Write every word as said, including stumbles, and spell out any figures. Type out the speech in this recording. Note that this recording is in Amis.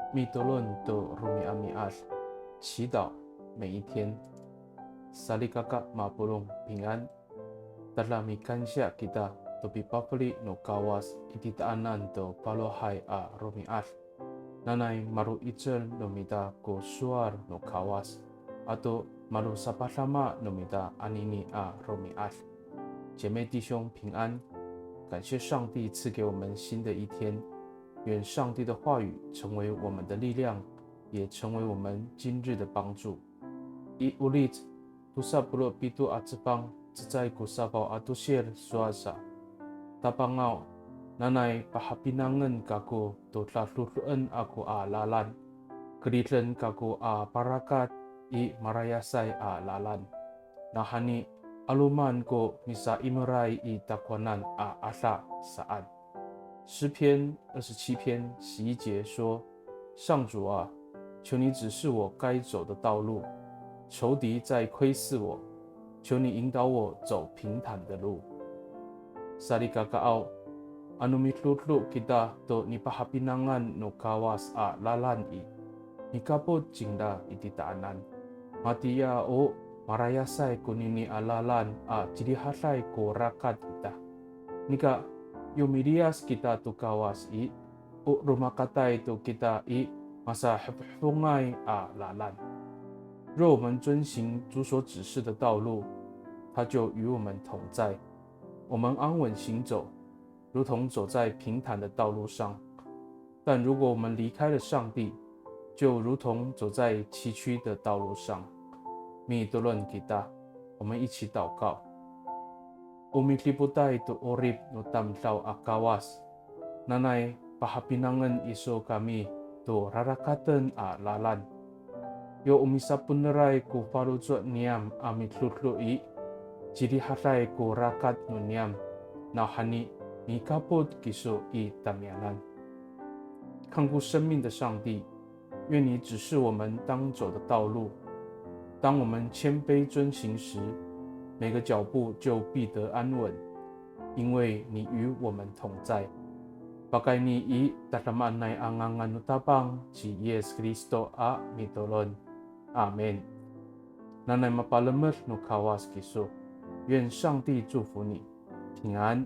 Mitolon to romi'ami'ad, 祈祷每一天。Salikaka mapolong, 平安。Tada mikansiya kita to pipafeli no Kawas i titaanan to falohay a romi'ad. Nanay malo'icel no mita ko sowal no Kawas, ato malosapadama no mita anini a romi'ad. 姐妹弟兄平安，感谢上帝赐给我们新的一天，愿上帝的话语成为我们的力量，也成为我们今日的帮助。I Olic tosa polo' pito a cepang, cecay ko safaw a tosir sowal sa, Tapangaw, nanay pahapinangen kako to dadodoen ako a lalan. Keriden kako a parakat i marayasay a lalan. Nawhani, 'aloman ko misaimeray i takowanan a ada saan. 诗篇二十七篇十一节说：上主啊，求你指示我该走的道路，仇敌在窥伺我，求你引导我走平坦的路。Salikakaaw, ano midodo kita to nipahapinangan no Kawas a lalan i, mikapot cingra i titaanan. Matiya o marayasay konini a lalan a cirihaday ko rakat ita. Nika, yo miliyas kita to Kawas i, o romakatay to kita i masahefhefongay a lalan. 若我们遵行主所指示的道路，他就与我们同在，我们安稳行走，如同走在平坦的道路上。但如果我们离开了上帝，就如同走在崎岖的道路上。Mitolon kita, 我们一起祷告。O midipotay to 'orip no tamdaw a Kawas, nanay pahapinangen iso kami to rarakaten a lalan. Yo o misaponeray ko faloco' niyam a midodo i, cirihaday ko rakat no niyam, nawhani mikapot kiso i tamiyanan. 看顾生命的上帝，愿你指示我们当走的道路。当我们谦卑遵行时，每个脚步就必得安稳，因为你与我们同在。Pakayni i tadamaanay a ngangan no Tapang ci Yis Kristo a mitolon. Amin. Nanay mapalemed no Kawas kiso. 愿上帝祝福你，平安。